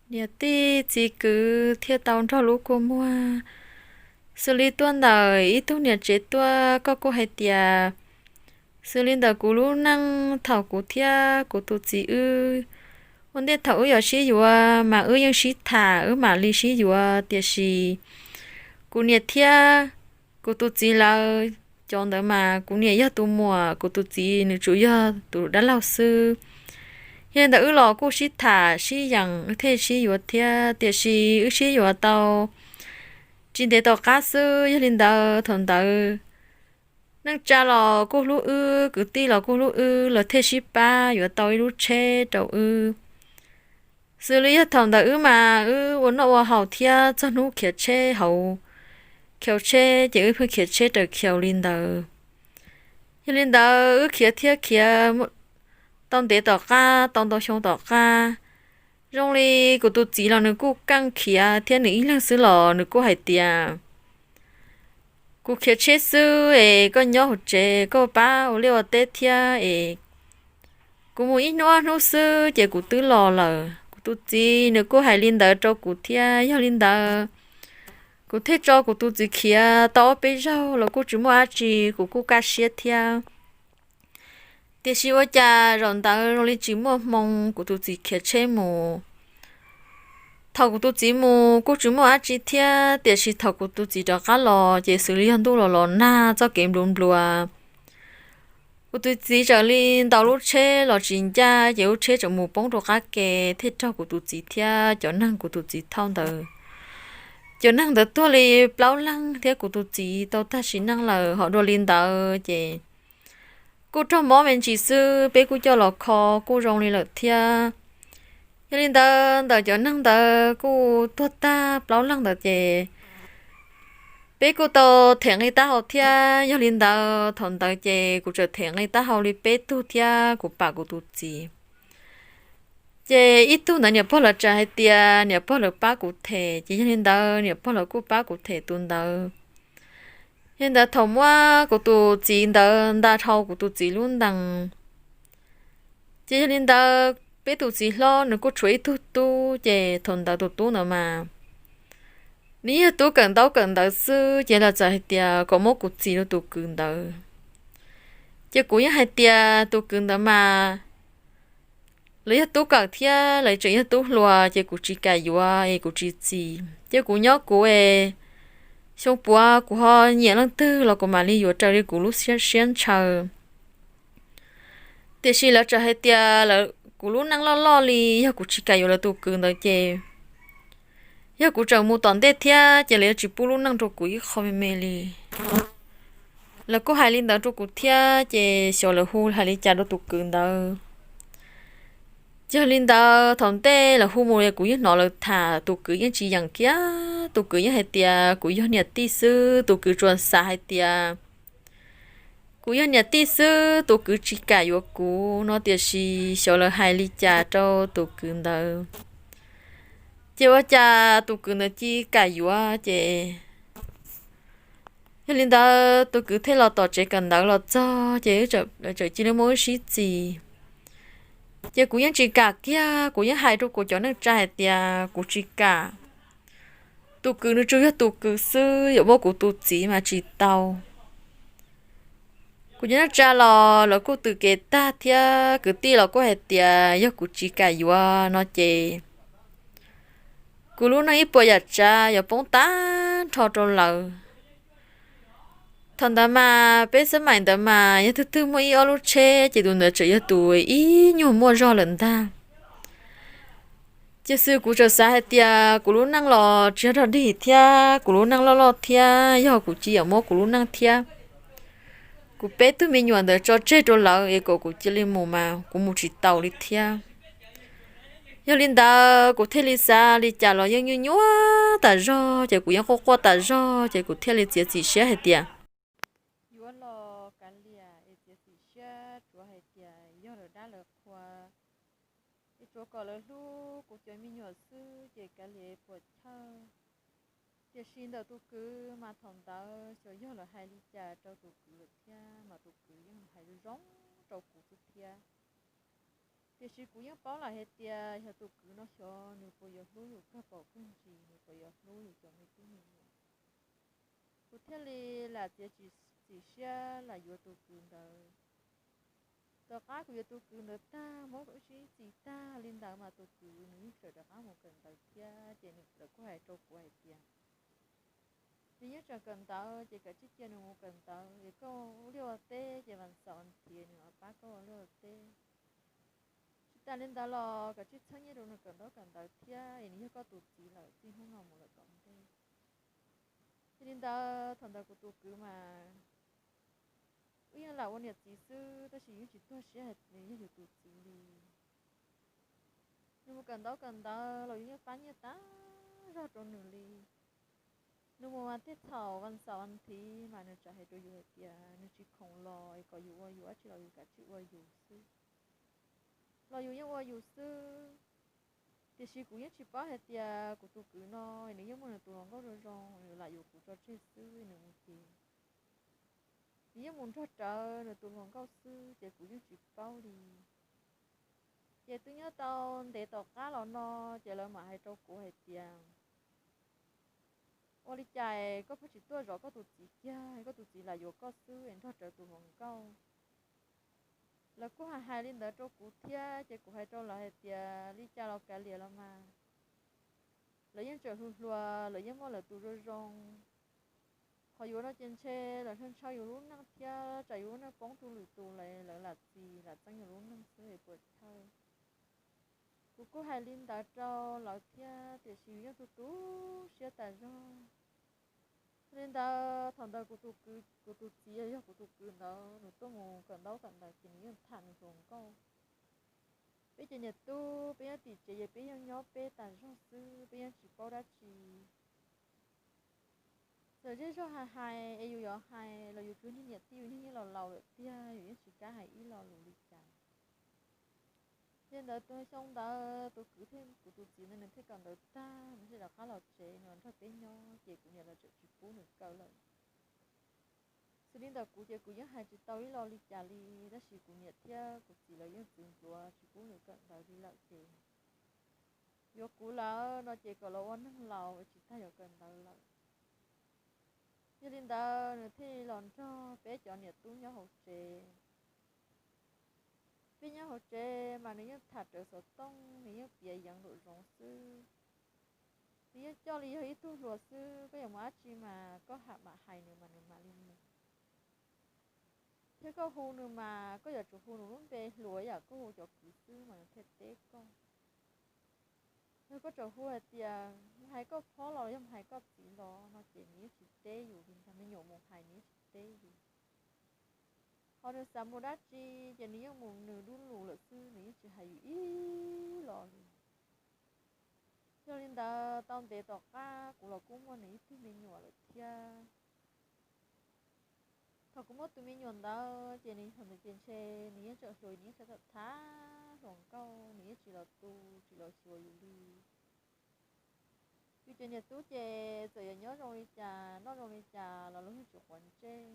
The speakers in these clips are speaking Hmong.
Niam tij txiv kwv thiaj tau nrog lub kua muag xws li tuaj ntawm ib tug niam tsev tuaj. Koj kuj hais tias xws li ntawm kuv lub neej, thaum kuv thiab kuv tus txiv wb ua ntej thaum wb yuav sib yuav mas wb yeej sib tham wb mam li sib yuav, tiam sis kuv niam thiab kuv tus txiv lawv cov ntawd mas kuv niam yog tus muam, kuv tus txiv nws tsuas yog tus dab laug xwb. Yog li ntawd wb los kuj sib tham sib yeem wb thiaj sib yuav thiab, tiam sis wb sib yuav tau tsis ntev tom qab xwb. Yog li ntawd thaum ntawd neej tsa los kuj hlub wb, kwv tij los kuj hlub wb, lawv thiaj sib pab yuav tau ib lub tsheb rau wb. Xws li yog thaum ntawd wb mas wb ua noj ua haus thiab txog hnub khiav tsheb hauv, khiav tsheb ces wb pheej khiav tsheb raws khiav li ntawd. Yog li ntawd wb khiav thiab khiav tau ntev tom qab, tau ntau xyoo tom qab, zoo li kuv tus txiv los nws kuj keej khiav thiab, nws ib leeg xwb los nws kuj hais tias kuv khiav tsheb xwb es koj nyob hauv tsev koj pab ua liaj ua teb thiab es kuv mus ib hnub ob hnub xwb ces kuv twb los lawm. Kuv tus txiv nws kuj hais li ntawd rau kuv thiab. Yog li ntawd kuv thiaj tso kuv tus txiv khiav tau ob peb zaug los kuj tsis muaj dab tsi, kuv kuj kaj siab thiab. Tiam sis ua cas zaum ntawd zoo li tsis muaj hmoo, kuv tus txiv khiav tsheb mus. Thaum kuv tus txiv mus kuj tsis muaj dab tsi thiab, tiam sis thaum kuv tus txiv rov qab los ces xws li yog ntuj los los nag, txoj kev nplua nplua. Kuv tus txiv txawm li ntaus lub tsheb los tsis ncaj, ces lub tsheb txawm mus poob rau qab ke thiaj raug kuv tus txiv thiab cov neeg kuv tus txiv thauj ntawd. Cov neeg ntawd tuag li plaub leeg thiab kuv tus txiv tau tag sim neej lawm. Ho dua li ntawd ces kuj raug mob me ntsis xwb, peb kuj coj los kho kuj zoo li lawm thiab. Yog li ntawd ntawm cov neeg ntawd kuj tuag tag plaub leeg ntawd ces peb kuj tau them nqi taub hau thiab. Yog li ntawd thaum ntawd ces kuv txawm them nqi taub hau li peb tug thiab kuv pam kuv tus txiv. Ces ib tug ntawd niam pog lawv txawm hais tias niam pog lawv pab kuv them, ces yog li ntawd niam pog lawv kuj pab kuv them tus ntawd. Yog li ntawd thaum muab kuv tus txiv ntawd nta dhau kuv tus txiv lub ntees, ces yog li ntawd peb tus txiv hlob nws kuj tshuav ib tug tub, ces thaum ntawd tus tub ntawd mas nws yog tub kawm ntaub kawm ntawv xwb, ces lawv txawm hais tias kom muab kuv txis rau tus kwv ntawd. Ces kuv yeej hais tias tus kwv ntawd mas lawv yog tub kawm thiab lawv tseem yog tub hluas, ces kuv tsis kam yuav es kuv tsis txis. Ces kuv nyob kuv es xyoo puav kuv ho nyiam leej twg los kuv mam li yuav raws li kuv lub siab ntshaw. Tiam sis lawv txawm hais tias kuv lub neej loj loj li, yog kuv tsis kam yuav lawv tus kwv ntawd ces yog kuv tseem mus tom ntej thiab ces lawv yuav tsis pub lub neej rau kuv ib qho me me li. Lawv kuj hais li ntawd rau kuv thiab, ces xyov lawv hu hais li cas rau tus kwv ntawd. Yog li ntawd thaum ntej lawv hu mus kuv yeej hnov lawv tham, tus kwv yeej tsis yeem kiag, tus kwv yeej hais tias kuv yog niam tij xwb, tus kwv tsuas xav hais tias kuv yog niam tij xwb, tus kwv tsis kam yuav kuv no, tiam sis xyov lawv hais li cas rau tus kwv ntawd. Ces ua cas tus kwv ntawd cia li kam yuav, ces yog li ntawd tus kwv thiaj los tom tsev kawm ntawv los txog, ces lawv txawm cia li muab wb sib txis. Ces kuv yeej tsis kam kiag, kuv yeej hais rau kuv cov neej tsa hais tias kuv tsis kam. Tus kwv nws tsuas yog tus kwv xwb, yuav muab kuv tus txiv mas tsis tau. Kuv cov neej tsa los lawv kuj tws kev tag thiab, kwv tij los kuj hais tias yog kuv tsis kam yuav no ces kuv lub neej ib puas yam tsav yuav poob tag nrho rau lawv. Thaum ntawd mas peb xab maim ntawd mas yog twg twg muaj ib ob lub tsheb ces tus ntawd tseem yog tus ib nyuag muaj zog lawm ntag. Ces xwb kuv txawm xav hais tias kuv lub neej los tsis yog rog dig thiab, kuv lub neej loj loj thiab, yog kuv cia li yuav muab kuv lub neej thiab kuv peb tug me nyuam ntawd tso tseg rau lawv es kom kuv cia li mus mas kuv mus tsis taus li thiab. Yog li ntawd kuv thiaj li xav li cas los yeej nyuaj nyuaj tas zog, ces kuv yeej quaj quaj tas zog, ces kuv thiaj li txiav txim siab hais tias yuav los kav liam es txiav txim siab tsuav hais tias yog lawv dab lawv qhua es tsuav kom lawv hlub kuv cov me nyuam xwb ces kav liam puas chawj. Tiam sis ntawm tus kwv mas thaum ntawd xyov yog lawv hais li cas rau tus kwv lawm thiab, mas tus kwv yeej hais zoo zoo rau kuv xwb thiab. Tiam sis kuv yeej paub lawm hais tias yog tus kwv no xyov nws puas yuav hlub yus kawg paus kawg ntsis, nws puas yuav hlub yus cov me tub me nyuam. Kuv thiaj li lam txiav txim siab lam yuav tus kwv ntawd. Tom qab kuv yuav tus kwv ntawd tag, muab wb sib txis tag li ntawd mas tus kwv nws yeej tseem rov qab mus kawm ntawv thiab, ces nws lawv kuj hais rau kuv hais tias nws yeej tseem kawm ntawv, ces kav tsij cia nws mus kawm ntawv, es koj ua liaj ua teb ces vas xaum vas thiv nws mam pab koj ua liaj ua teb. Tsis tas li ntawd los kav tsij txhawb nyiaj rau nws kawm ntaub kawm ntawv thiab, es nws yog koj tus txiv lawm, txij hnub no mus lawm tom ntej. Yog li ntawd thaum ntawd kuv tus kwv mas wb yeej lam ua niam txiv xwb, tab sis yeej tsis tuag siab hais nws yog yus tus txiv li. Nws mus kawm ntaub kawm ntawv los yus yeej pab nyiaj tas zog rau nws li. Nws mus mas tej thaum vas xaum vas thiv mas nws tseem hais rau yus hais tias nws tsis khoom los es kom yus ua yus dab tsi los yus kav tsij ua yus xwb, los yus yeej ua yus xwb. Tiam sis kuv yeej tsis paub hais tias kuv tus kwv no nws yeej muaj nws tus hluas nkauj zoo zoo, nws lam yuav kuv tso tseg xwb nws mus ces nws yeej mus nrog rawv nws tus hluas nkauj xwb, ces kuv yeej tsis paub li. Ces twb nyob tau ntev tom qab los no, ces lawv mam hais rau kuv hais tias, ua li cas koj pheej tsis tuaj zov koj tus txiv kiag, koj tus txiv lam yuav koj xwb es nrog rawv tus hluas nkauj? Lawv kuj hais hais li ntawd rau kuv thiab, ces kuv hais rau lawv hais tias li cas los kav liam los mas, lawv yeej tseem hluas hluas, lawv yeej muaj lawv tus zoo zoo. Qhov yuav no ces ntshe lawv ntshaw ntshaw yus lub neej thiab, tsam yus lub neej poob rau lwm tus lawm lawv lam txis lam txeeb yus lub neej xwb es puas chaw. Kuv kuj hais li ntawd rau lawv thiab, tiam sis yus yeej tu tu siab tas zog. Li ntawd thaum ntawd kuv tus kwv, kuv tus txiv yog kuv tus kwv ntawd, nws tuaj mus kawm ntaub kawm ntawv ces nws yeej tham nws hluas nkauj. Peb cov niam tub peb nyob tim tsev ces peb yeej nyob peb tas zog xwb, peb yeej tsis paub dab tsi. Txawm zej zog hais hais es yus yuav hais los yus tsuas niag niam tij, yus niag yeej laus laus lawm tiag, yus yeej tsis kam hais ib lo lus li cas. Yog li ntawd tus xyoo ntawd tus kwv thiab kuv tus txiv ntawd nws thiaj kawm ntawv tag nws thiaj rov qab los tsev, nws los nrog peb nyob ces kuv niam lawv tseem tsis pub nws kawm lawm. Xws li ntawm kuv ces kuv yeej hais tsis tau ib lo li cas li, tab sis kuv niam thiab kuv txiv lawv yeej txwv npluav tsis pub nws kawm ntawv li lawm ces yuav kuv lawm no ces kom los ua neeg laus tsis tas yuav kawm ntawv lawm. Yog li ntawd nws thiaj los nrog peb cov niam tub nyob hauv tsev. Peb nyob hauv tsev mas nws yeej tham rawv xov tooj, nws yeej piav yeev nraum zoov xwb. Nws yeej coj li yog ib tug hluas xwb, koj yuav mus dab tsi mas koj ham mam hais nws mas nws mam li mus. Thiab koj hu nws mas koj yuav tsum hu nws lub npe hluas ib yam koj hu cov kwv xwb mas nws thiaj teb koj. Yog koj tseem hu hais tias mus hais koj phob los yog mus hais koj txiv los no ces nws yeej tsis teb yus li ntag, me nyuam mus hais nws yeej tsis teb yus. Ho nws xav mus dab tsi ces nws yeej mus nws dub lus lawm xwb, nws yeej tsis hais yus ib lo li. Yog li ntawd tau ntev tom qab kuv los kuj muaj nws ib tug me nyuam lawm thiab. Thaum kuv muaj tus me nyuam ntawd ces nws thaum ntawd ces ntshe nws yeej tseem hluas, nws yeej tseem tham hluas nkauj, nws yeej tsis los tu tsis los xyuas yus li. Yus cov niam tub ces txawm yuav nyob zoo li cas noj zoo li cas los luag yeej tsis quav ntsej.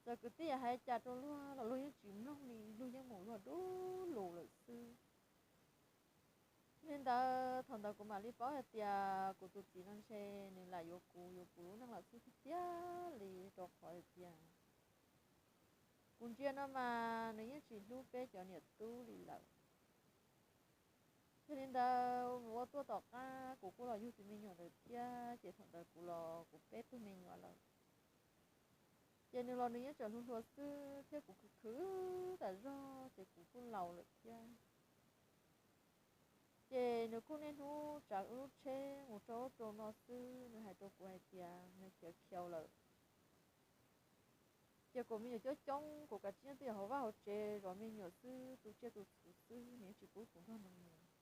Txawm kwv tij yuav hais cas rau luag los luag yeej tsis mloog li, luag yeej mus luag dub lus lawm xwb. Li ntawd thaum ntawd kuv mam li paub hais tias kuv tus txiv no ntshe nws lam yuav kuv, yuav kuv lub neej lawm xwb tiag tiag li, rau qhov hais tias kuv ntsia no mas nws yeej tsis hlub peb cov niam tub li lawm. Yog li ntawd mus ua tuaj tom qab kuv kuj los yug tus me nyuam ntawd thiab, ces thaum ntawd kuv los kuv peb tug me nyuam lawm. Ces nws los nws yeej tseem hluas hluas xwb thiab kuv khwv khwv tas zog ces kuv kuj laus lawm thiab. Ces nws kuj niaj hnub tsav wb lub tsheb mus rau ub rau no xwb, nws hais rau kuv hais tias nws khiav khiaus lawm. Ces kuv me nyuam coob coob, kuv kav tsij nyob twj ywm hauv vaj hauv tsev zov me nyuam xwb, tu tsiaj tu txhuv xwb, nws yeej tsis pub kuv nrog nws mus.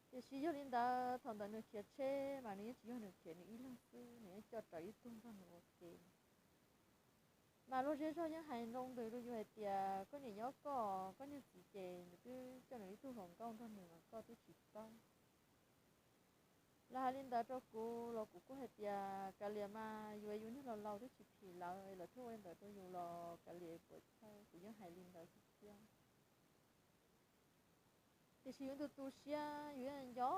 Tiam sis yog li ntawd thaum ntawd nws khiav tsheb mas nws yeej tsis yog nws khiav nws ib leeg xwb, nws yeej coj raws ib tug nrog nws ua ke. Mas luag zej zog yeej hais nroo ntws rau yus hais tias koj niam nyob koj, koj niag txiv ces nws twb coj nws ib tug hluas nkauj nrog nws mas koj twb tsis paub. Lawv hais li ntawd rau kuv los kuv kuj hais tias kav liam mas, yus yus niag laus laus twb tsis phim lawv, lawv thiaj ua li ntawd rau yus los kav liam puas chawj, kuv yeej hais li ntawd xwb thiab. Tiam sis yus tu tu siab, yus yeej nco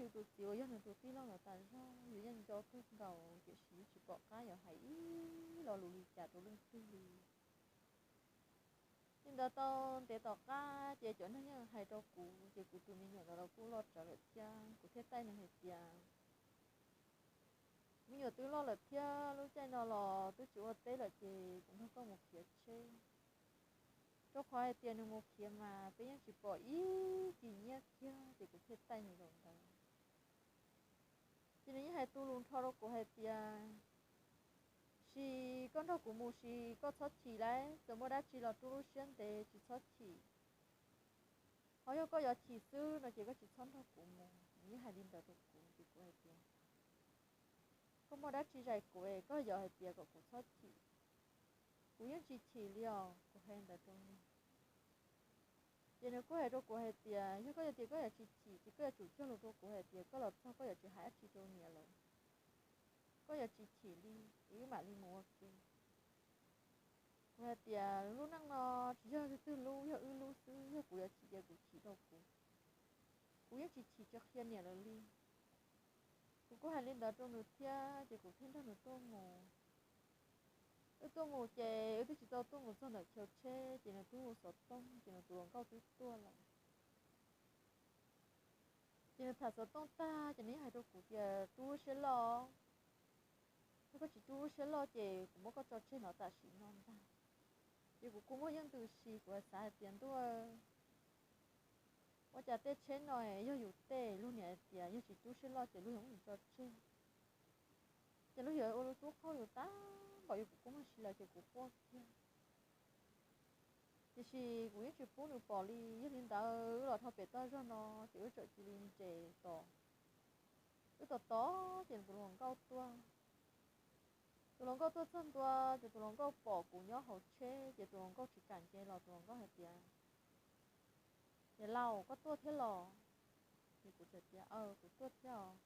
yus tus txiv uas yog nws tus tij laug los tas zog, yus yeej nco kawg nkaus, tiam sis yus tsis pom qab yuav hais ib lo lus li cas rau leej twg li. Li ntawd tau ntev tom qab ces cov neeg yeej hais rau kuv, ces kuv tus me nyuam ntawd los kuj loj tsawv lawm thiab, kuv thiaj taij nws hais tias, me nyuam twb loj lawm thiab, lub caij no los twb tsis ua teb lawm ces kuv nrog koj mus khiav tsheb, rau qhov hais tias nws mus khiav mas peb yeej tsis pom ib ci nyiab kiag, ces kuv thiaj taij nws zaum ntawd. Ces nws yeej hais tu lus nrho rau kuv hais tias, sis koj nrog kuv mus sis koj txhob chim lauj, txawm muaj dab tsi los rub lub siab ntev tsis txhob chim. Ho yog koj yuav chim xwb no ces koj tsis txhob nrog kuv mus. Nws yeej hais li ntawd rau kuv ces kuv hais tias, koj muaj dab tsi zais kuv es koj yuav hais tias kom kuv txhob chim? Kuv yeej tsis chim li os, kuv hais ntawd rau nws. Ces nws kuj hais rau kuv hais tias yog koj yog tias koj yuav tsis chim ces koj yuav tsum cog lus rau kuv hais tias koj los txog koj yuav tsis hais dab tsi rau niam lawm, koj yuav tsis chim li, wb mam li mus ua ke. Kuv hais tias lub neej no tsis yog leej twg lub, yog wb lub xwb, yog kuv yuav chim ces kuv chim rau kuv, kuv yeej tsis chim tsis qhia niam lawv li. Kuv kuj hais li ntawd rau nws thiab ces kuv thiaj nrog nws tuaj mus. Wb tuaj mus ces wb twb tsis tau tuaj mus txog ntawm chaw tsheb ces nws twb hu xov tooj ces nws tus hluas nkauj twb tuaj lawm. Ces nws tham xov tooj tag ces nws yeej hais rau kuv tias rub lub siab loj, yog koj tsis rub lub siab loj ces kuv muab koj tso tseg no tam sim no ntag. Ces kuv kuj muaj yeej ntws si, kuv hais xav hais tias ntuj, ua cas tej tsheb no yog yus tej, luag niam hais tias yog tsis rub siab loj ces luag yuav muab yus tso tseg. Ces luag yuav ua lub tub qaug yus tag npaum yus, kuv kuj muaj si lawm ces kuv quaj kiag. Tiam sis kuv yeej tsis pub nws pom li, yog li ntawd wb los dhau pem toj zog no ces wb txawm cia li nres tos. Wb tos tos ces tus hluas nkauj tuaj. Tus hluas nkauj tuaj txog ntua ces tus hluas nkauj pom kuv nyob hauv tsheb ces tus hluas nkauj tsis kam nce los, tus hluas nkauj hais tias, niam laus, koj tuaj thiab los? Ces kuv txawm tias, aw, kuv tuaj thiab os.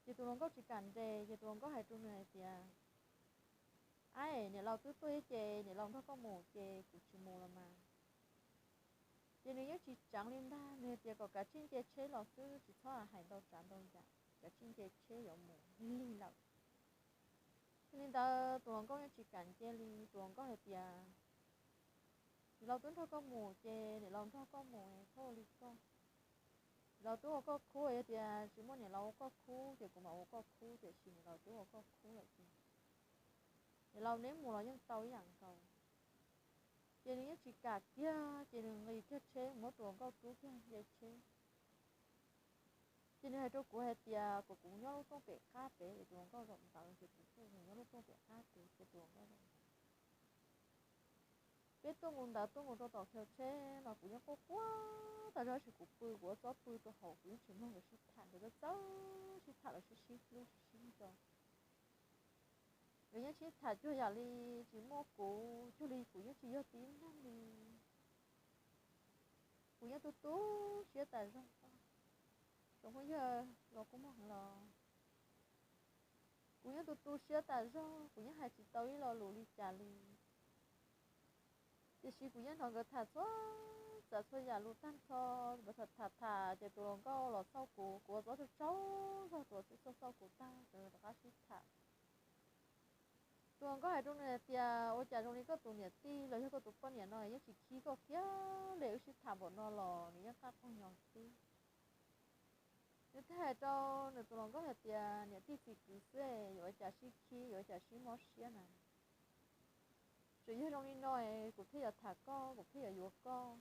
Ces tus hluas nkauj tsis kam nres ces tus hluas nkauj hais rau nws hais tias, ab, niam laus twb tuaj thiab ces niam laus nrog koj mus ces kuv tsis mus los mas. Ces nws yeej tsis tseev li ntag, nws hais tias kom kav tsij nce tsheb los xwb, tsis txhob hais ntau tsav ntau yam, kav tsij nce tsheb yuav mus lig lawm. Yog li ntawd tus hluas nkauj yeej tsis kam nce li, tus hluas nkauj hais tias, niam laus twb nrog koj mus ces niam laus nrog koj mus, txhob ua li koj. Niam laus twb ua koj khub, yog tias tsis muaj niam laus ua koj khub ces kuv mam ua koj khub, tiam sis niam laus twb ua koj khub lawm ces niam laus neb mus los yeej tau ib yam nkaus. Ces nws yeej tsis kam kiag, ces nws nqis kiag tsheb muab tus hluas nkauj rub kiag nce tsheb. Ces nws hais rau kuv hais tias kom kuv nyob lub rooj pem qab pem, es tus hluas nkauj zaum ntawd, ces kuv kuj mus nyob lub rooj pem qab pem, ces tus hluas nkauj zaum ntawd. Peb tuaj mus ntawd tuaj mus rau tom chaw tsheb no kuv yeej quaj quaj tas zog, tab sis kuv pw, kuv ua txuj pw rau hauv, kuv yeej tsis mloog nkawd sib tham, nkawd txawj txawj sib tham los sib sib hlub sib sib nco. Nkawd yeej sib tham cuag yam li tsis muaj kuv, cuag li kuv yeej tsis yog tib neeg li. Kuv yeej tu tu siab tas zog, tsoom phooj ywg los kuj muaj heev los, kuv yeej tu tu siab tas zog, kuv yeej hais tsis tau ib lo lus li cas li. Tiam sis kuv yeej hnov nkawd tham txhua tsav txhua yam lus tag nrho, nkawd tham tham tham ces tus hluas nkauj los xauj kuv, kuv ua txuj tsaug tsaug zog, tus hluas nkauj xauj xauj kuv tag, nkawd rov qab sib tham. Tus hluas nkauj hais rau nws hais tias ua cas zoo li koj tus niam tij los yog koj tus poj niam no yeej tsis khib koj kiag li, wb sib tham npaum no los nws yeej qab qaug nyo xwb. Nws thiaj hais rau nws tus hluas nkauj hais tias niam tij txiv kwv xwb, yuav ua cas sib khib, yuav ua cas sib mob siab na. Tseem yog zoo li no es kuv thiaj yuav tham koj, kuv thiaj yuav yuav koj.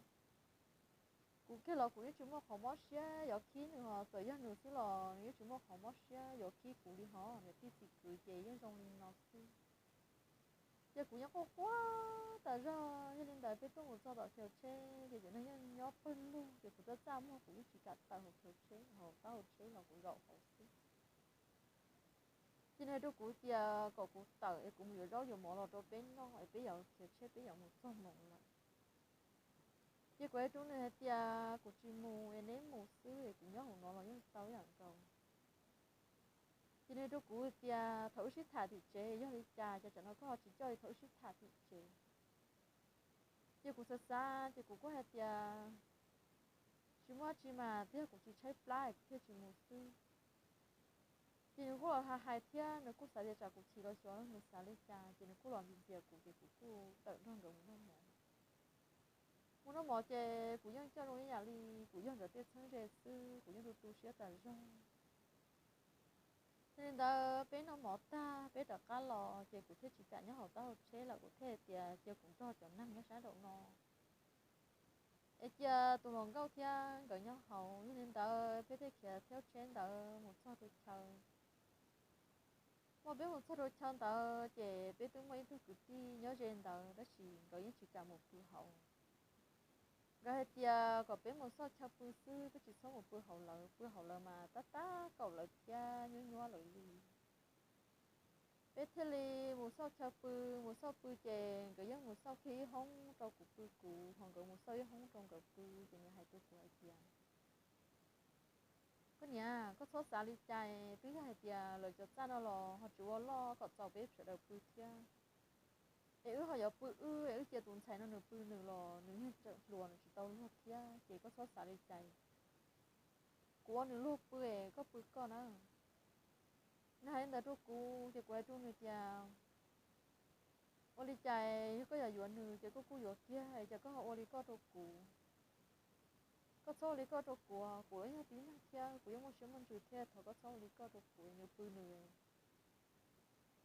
Kuv kiag los kuv yeej tsis muaj qhov mob siab yuav khib nws, ho txawm yog nws xwb los nws yeej tsis muaj qhov mob siab yuav khib kuv li hos, niam tij txiv kwv ces yeej zoo li no xwb. Ces kuv yeej quaj quaj tas zog, yog li ntawd peb tuaj mus txog tom chaw tsheb ces cov neeg yeej nyob pawg lug, ces kuv txaj txaj muag kuv yeej tsis kam tawm hauv chaw tsheb, hauv taub hau tsheb los kuv zaum hauv xwb. Ces nws hais rau kuv tias kom kuv tawm es kuv mus yuav zaub yuav mov los rau peb noj es peb yuav khiav tsheb peb yuav mus txog moos lawm. Ces kuv hais rau nws hais tias kuv tsis mus es neb mus xwb es kuv nyob hauv no los yeej tau ib yam nkaus. Ces nws hais rau kuv tias thaum wb sib tham tim tsev yog li cas, ces tsam no koj ho tsis coj li thaum wb sib tham tim tsev. Ces kuv xav xav ces kuv kuj hais tias Tsis mas twb yog kuv tsis tshaib plab es kuv thiaj tsis mus xwb. Ces nws kuj los hais hais thiab nws kuj xav tias tsam kuv chim los xyov nws xav li cas, ces nws kuj los ntxias ntxias kuv ces kuv kuj tawm nrog nkawd mus noj mov. Mus noj mov ces kuv yeej coj zoo ib yam li kuv yog nkawd tej txheeb ze xwb, kuv yeej tu tu siab tas zog. Yog li ntawd peb noj mov tag peb rov qab los ces kuv thiaj tsis kam nyob hauv taub hau tsheb lawm, kuv thiaj hais tias cia kuv nrog cov neeg nyob sab nraum no es cia tus hluas nkauj thiab nkawd nyob hauv. Yog li ntawd peb thiaj khiav thiab tsheb ntawd mus txog rau chaw. Muaj peb mus txog rau chaw ntawd ces peb twb muaj ib tug kwv tij nyob ze ntawd tab sis nkawd yeej tsis kam mus pw hauv. Nkawd hais tias kom peb mus xauj chaw pw xwb, peb tsis txhob mus pw hauv lawv, pw hauv lawv mas tab tab kaum lawv thiab nyuab nyuab lawv li. Peb thiaj li mus xauj chaw pw, mus xauj pw ces nkawd yeej mus xauj kiag ib hoob rau kuv pw kuv, ho nkawd mus xauj ib hoob rau nkawd pw, ces nws hais rau kuv hais tias, koj niam, koj txhob xav li cas, twb yog hais tias lawv cov txaj no los ho tsis ua loj kom txaus peb sawv daws pw thiab. Es wb ho yuav pw wb, es wb cia tus ntxhais no nws pw nws los nws yeej tseem hluas nws tsis tau luag thiab, ces koj txhob xav li cas. Kuv ua nws luag pw es koj pw koj na. Nws hais li ntawd rau kuv ces kuv hais rau nws tias, ua li cas yog koj yuav yuav nws ces koj kuj yuav kiag, cas koj ho ua li koj rau kuv. Koj txhob ua li koj rau kuv, kuv los yog tib neeg thiab kuv yeej muaj siab muaj ntsws thiab, thov koj txhob ua li koj rau kuv, nws pw nws.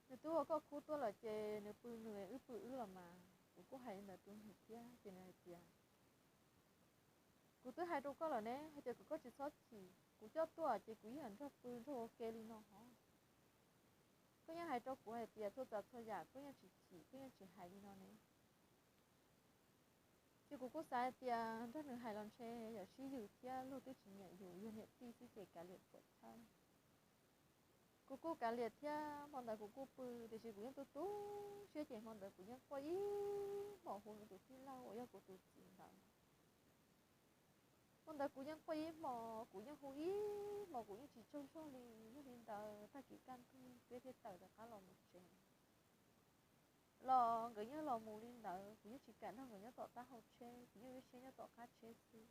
Nws twb ua koj khub tuaj lawm ces nws pw nws, wb pw wb los mas. Kuv kuj hais li ntawd rau nws thiab ces nws hais tias, kuv twb hais rau koj lawm ne, hais tias kom koj tsis txhob chim, kuv coj tuaj ces kuv yeej nrog pw nrog ua ke li no hos. Koj yeej hais rau kuv hais tias txhua tsav txhua yam koj yeej tsis chim, koj yeej tsis hais li no ne. Ces kuv kuj xav hais tias nrog nws hais los ntshe yam sib yws thiab luag twb tsis nyiam yus, yog niam tij xwb ces kav liam puam chawb. Kuv kuj kav liam thiab hmo ntawd kuv kuj pw, tiam sis kuv yeej tu tu siab ces hmo ntawd kuv yeej quaj ib hmos hu nws tus tij laug uas yog kuv tus txiv ntawd. Hmo ntawd kuv yeej quaj ib hmos, kuv yeej hu ib hmos, kuv yeej tsis tsaug zog li. Yog li ntawd tag kis kaj ntug peb thiaj tawm rov qab los mus tsev. Los nkawd yeej los mus li ntawd, kuv yeej tsis kam nrog nkawd nyob tom taub hau tsheb, kuv yeej ua siab nyob tom qab tsheb xwb.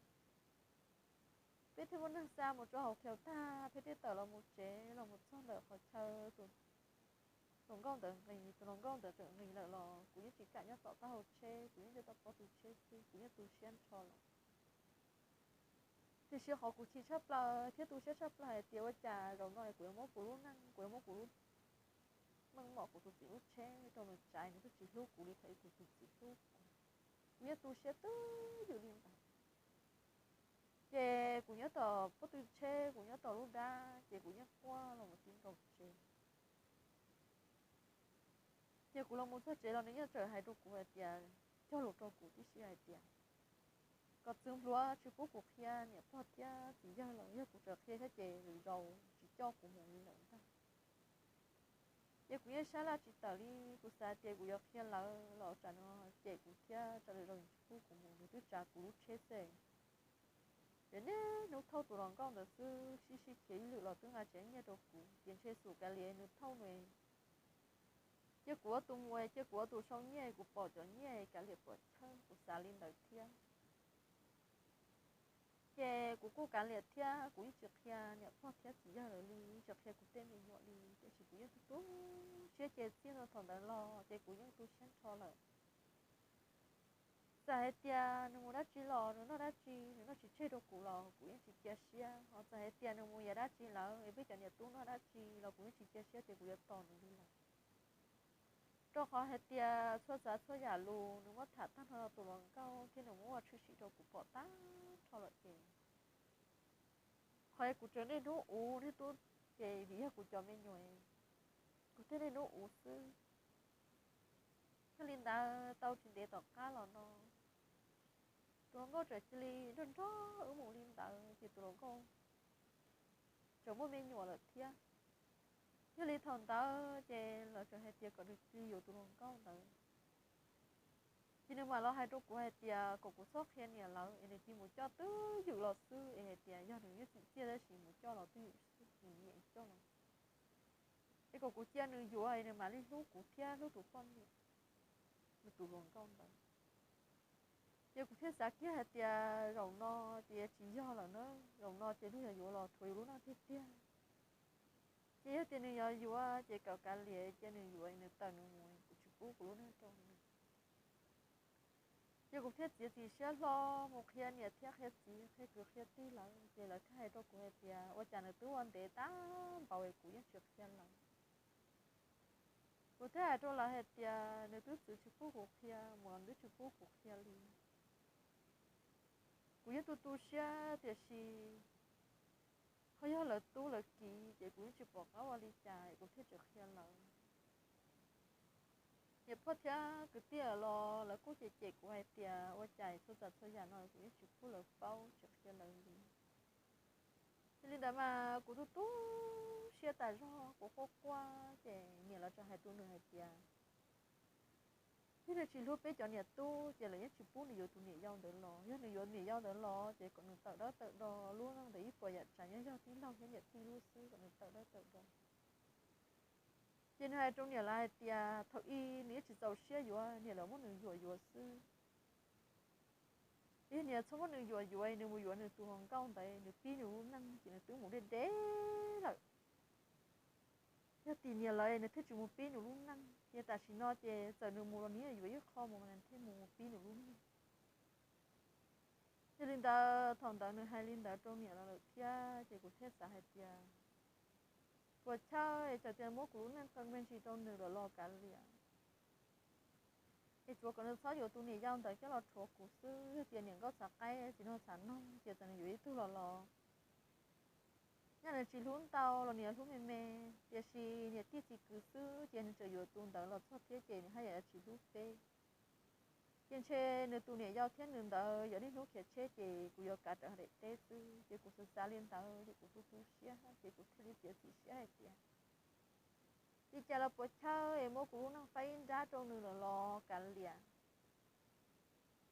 Peb thiaj muaj neeg xa mus rau hauv khiav tag, peb thiaj tawm los mus tsev, los mus txog ntawm qhov chaw tus hluas nkauj ntawd nqis, tus hluas nkauj ntawd tseem nqis lawm los kuv yeej tsis kam nyob tom taub hau tsheb, kuv yeej nyob tom pob tw tsheb xwb, kuv yeej tu siab nrho lawm. Tiam sis qhov kuv chim tshaj plaws thiab tu siab tshaj plaws hais tias ua cas zaum no kuv yuav muab kuv lub neej, kuv yuav muab kuv lub meej mom, kuv tus txiv lub tsheb rau nws tsav, nws twb tsis hlub kuv li thaum ub kuv tus txiv hlub kuv. Kuv yeej tu siab twb ywm li ntawd. Ces kuv nyob tom pob tw tsheb, kuv nyob tom lub dab, ces kuv yeej quaj los mus tib nkaus tsev. Ces kuv los mus txog tsev los nws yeej txawm hais rau kuv hais tias, cog lus rau kuv tib si hais tias kom txwv npluav tsis pub kuv qhia niam pog thiab txiv yawg lawm, yog kuv tseem qhia thiab ces lwm zaus tsis coj kuv mus li lawm ntag. Ces kuv yeej sab laj tsis tawm li, kuv xav tias kuv yuav qhia lawv los tsam no cem kuv thiab tsam lwm zaus tsis pub kuv mus, nws twb tsav kuv lub tsheb xwb. Ces niaj hnub thauj tus hluas nkauj ntawd xwb, sib sib khiav ib lwm los twb nqa tsev nyiaj rau kuv, ces ntshe xum kav liam nws thauj nws. Cia kuv ua tus mus, cia kuv ua tus sau nyiaj, kuv pom cov nyiaj kav liam puam chawb, kuv xav li ntawd thiab. Ces kuv kuj kav liam thiab, kuv yeej tsis qhia niam pog thiab txiv yawg lawv li, yeej tsis qhia kuv tej me nyuam li, tiam sis kuv yeej tu tu siab ces txij no thaum ntawd los ces kuv yeej tu siab nrho lawm. Txawm hais tias nws mus dab tsi los nws noj dab tsi, nws noj tsis tseg rau kuv los kuv yeej tsis cia siab, ho txawm hais tias nws mus yav dab tsi lawm es peb cov niam tub noj dab tsi los kuv yeej tsis cia siab tias kuv yuav tos nws li lawm. Rau qhov hais tias txhua txav txhua yam lus nws muab tham tag nrho rau tus hluas nkauj thiab nws muab ua tshwm sim rau kuv pom tag nrho lawm ces, qhov kuv tseem niaj hnub uv niaj hnub ces vim yog kuv cov me nyuam, kuv thiaj niaj hnub uv xwb. Yog li ntawd tau tsis ntev tom qab los no, tus hluas nkauj tseem cia li nrog nrog wb mus li ntawd ces tus hluas nkauj tseem muaj me nyuam lawm thiab. Yog li thaum ntawd ces lawv tseem hais tias kom nws cia li yuav tus hluas nkauj ntawd. Ces nws mam los hais rau kuv hais tias kom kuv txhob qhia niam lawv es nws cia li mus coj twj ywm los xwb, es hais tias yog nws yeej txim txiaj tab sis mus coj los twj ywm xwb, nws nyiam coj los. Es kom kuv cia nws yuav es nws mam li hlub kuv thiab hlub tus poj niam, nws tus hluas nkauj ntawd. Ces kuv thiaj xav kiag hais tias zaum no ces tsis yog lawm na, zaum no ces luag yog yuav los rhuav yus lub neej tiag tiag. Ces yog tias nws yog yuav ces kom kav liam, cia nws yuav, nws tawm nws mus, kuv tsis pub kuv lub neej rau nws. Ces kuv thiaj txiav txim siab hlo mus qhia niam thiab qhia txiv, qhia kwv qhia tij lawm, ces lawv thiaj hais rau kuv hais tias ua cas nws twb ua ntev tag npaum es kuv yeej tsis qhia lawv. Kuv thiaj hais rau lawv hais tias nws twb txwv tsis pub kuv qhia, mus los twb tsis pub kuv qhia li. Kuv yeej tu tu siab tiam sis ho yog lawv tub lawv kiv ces kuv yeej tsis pom qab ua li cas, kuv thiaj tsis qhia lawv. Niam pog thiab kwv tij los lawv kuj cem cem kuv hais tias ua cas txhua tsav txhua yam no kuv yeej tsis pub lawv paub, tsis qhia lawv li. Ces li ntawd mas kuv tu tu siab tas zog, kuv quaj quaj, ces niam lawv txawm hais rau nws hais tias yog nws tsis hlub peb cov niam tub ces lawv yeej tsis pub nws yuav tus niam yau ntawd los. Yog nws yuav niam yau ntawd los ces kom nws tawm dawb tawm do, lub neej ntawd ib puas yam tsav nyob yog tij laug thiab niam tij lub xwb, kom nws tawm dawb tawm do. Ces nws hais rau niam lawv hais tias thaum ub nws yeej tsis txaus siab yuav, niam lawv muab nws yuam yuav xwb. Yog niam txhob muab nws yuam yuav, nws mus yuav nws tus hluas nkauj ntawd, nws pib nws lub neej ces nws twb mus deb deb lawm. Yog tim niam lawv nws thiaj tsis mus pib nws lub neej, ces tam sim no ces txawm nws mus los nws yeej yuav ib qho mus mas nws thiaj mus pib nws lub neej. Yog li ntawd thaum ntawd nws hais li ntawd rau niam lawv lawm thiab, ces kuv thiaj xav hais tias puas chawj es txawm tias muab kuv lub neej qee me ntsis rau nws lawm los kav liam, es tsuav kom nws txhob yuav tus niam yau ntawd coj los rhuav kuv xwb. Yog tias niam nkauj txhav qaib txiv nraug txhav noog ces txawm nws yuav ib tug los los, nyob nws tsis hlub ntau los nws yuav hlub me me, tiam sis niam tij txiv kwv xwb ces nws tseem yuav tus ntawd los txog thiab ces nws haj yam yuav tsis hlub peb. Ces ntshe nws tus niam yau thiab nws ntawd yog niaj hnub khiav tsheb ces kuv yuav kav rawv daim teb xwb. Ces kuv xav xav li ntawd ces kuv tu tu siab ces kuv thiaj li txiav txim siab hais tias li cas los puas chawj es muab kuv lub neej faib ib nrab rau nws lawm los kav liam.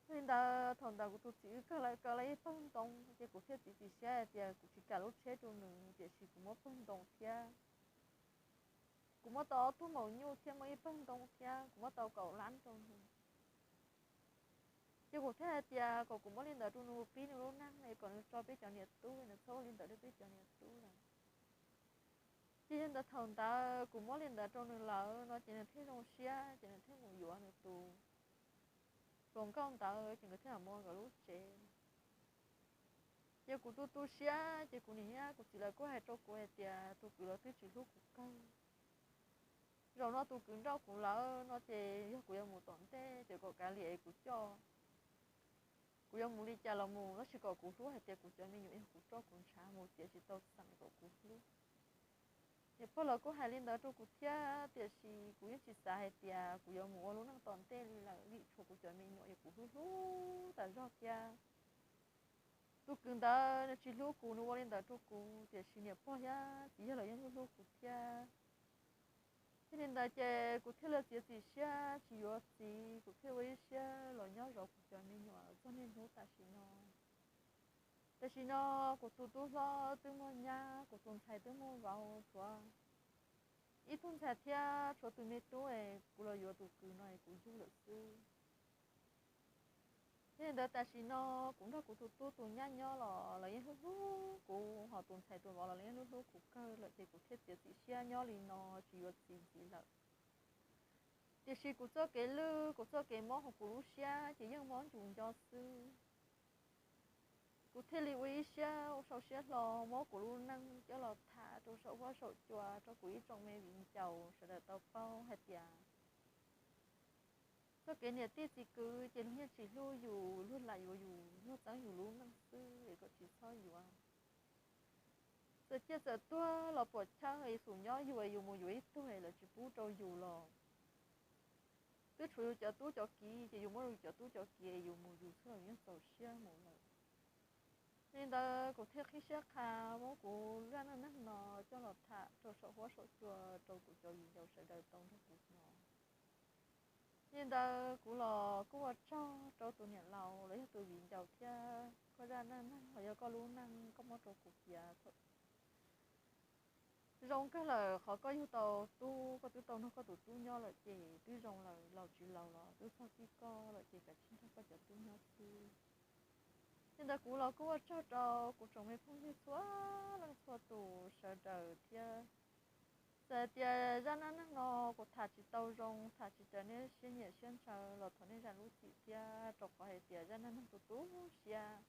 Li ntawd thaum ntawd kuv tus txiv wb kawg lawv kaw lawv ib pawg ntoo ces kuv thiaj txiav txim siab hais tias kuv tsis kam lub tsheb rau nws, tiam sis kuv muab pawg ntoo thiab. Kuv muab tau ob tug maum nyuj thiab muaj ib pawg ntoo thiab kuv muab tau kaum lab rau nws. Ces kuv thiaj hais tias kom kuv muab li ntawd rau nws pib nws lub neej es kom nws tso peb cov niam tub, nws txhob ua li ntawd rau peb cov niam tub lawm. Ces yog ntawd thaum ntawd kuv muab li ntawd rau nws lawm no ces nws thiaj zoo siab ces nws thiaj mus yuav nws tus hluas nkauj ntawd ces nkawd thiaj mus nkawd lub tsev. Ces kuv tu tu siab ces kuv niam thiab kuv txiv lawv kuj hais rau kuv hais tias tus kwv los twb tsis hlub kuv kawg. Zaum no tus kwv nrauj kuv lawm no ces yog kuv yuav mus tom ntej ces kom kav liam kuv coj. Kuv yuav mus li cas los mus, tab sis kom kuv hlub hais tias kuv cov me nyuam yog kuv roj kuv ntshav, mus txiav tsis tau xeem kom kuv hlub. Niam pog los kuj hais li ntawd rau kuv thiab, tiam sis kuv yeej tsis xav hais tias kuv yuav mus ua lub neej tom ntej li lawm, vim tshuav kuv cov me nyuam yog kuv hlub hlub tas zog thiab. Tus kwv ntawd nws tsis hlub kuv, nws ua li ntawd rau kuv, tiam sis niam pog thiab txiv yawg los yeej hlub hlub kuv thiab. Yog li ntawd ces kuv thiaj li txiav txim siab tsis yuav txiv, kuv thiaj ua ib siab los nyob zov kuv cov me nyuam txog niaj hnub tam sim no. Tam sim no kuv tus tub hlob twb muaj nyab, kuv tus ntxhais twb muaj vauv, tshuav ib tug ntxhais thiab tshuav tus me tub es kuv los yuav tus kwv no es kuv yug lawm xwb. Yog li ntawd tam sim no kuv nrog kuv tus tub tus nyab nyob los lawv yeej hlub hlub kuv, ho tus ntxhais tus vauv los lawv yeej hlub hlub kuv kawg lawm ces kuv thiaj txiav txim siab nyob li no tsis yuav txiv ntxiv lawm. Tiam sis kuv txoj kev lwj, kuv txoj kev mob hauv kuv lub siab ces yeej mob ncus nco xwb. Kuv thiaj li ua ib siab ua sau siab hlo muab kuv lub neej coj los tham rau saum huab saum cua rau kuv ib tsoom me viv ncaus sawv daws tau paub hais tias txoj kev niam tij txiv kwv ces luag yeej tsis hlub yus, luag lam yuav yus, luag txeeb yus lub neej xwb es kom tsis txhob yuav. Txawm ciaj txawm tuag los puam chawj es xum nyob yus es yus mus yuav ib tug es lawv tsis pub rau yus los twb tshuav yus cov tub cov kiv ces yus muab yus cov tub cov kiv es yus mus yus xwb los yeej txaus siab mus lawm. Li ntawd kuv thiaj qhib siab qha muab kuv zaj neej neeg no coj los tham rau saum huab saum cua rau kuv cov viv ncaus sawv daws tau nrog kuv hnov. Li ntawd kuv los kuj ua tsaug rau tus niam laus los yog tus viv ncaus thiab koj zaj neej neeg los yog koj lub neej koj muab rau kuv piav thaum zoo kawg lawm qhov koj yug tau tub, koj twb tau nrog koj tus tub nyob lawm ces twb zoo lawm, laus tsis laus los twb txog txij koj lawm ces kav tsij nrog koj cov tub nyob xwb. Li ntawd kuv los kuj ua tsaug rau kuv tsoom me phooj ywg txhua leej txhua tus sawv daws thiab. Txawm tias zaj neej neeg no kuv tham tsis tau zoo, tham tsis raws nej siab nyiam siab ntshaw los thov nej zam lub txim thiab, rau qhov hais tias zaj neej neeg tu tu siab,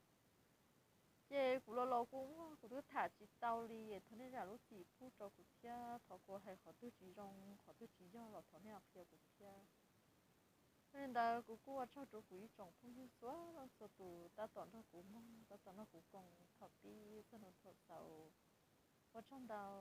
ces kuv los los kuv muag kuv twb tham tsis tau li, thov nej zam lub txim pub rau kuv thiab. Thov kuv hais qhov twg tsis zoo qhov twg tsis yog los thov nej qhia kuv thiab. Yog li ntawd kuv kuj ua tsaug rau kuv ib tsoom phooj ywg txhua leej txhua tus tab tom nrog kuv mloog, tab tom nrog kuv koom thaum pib txog ntua thaum xaus. Ua tsaug ntau.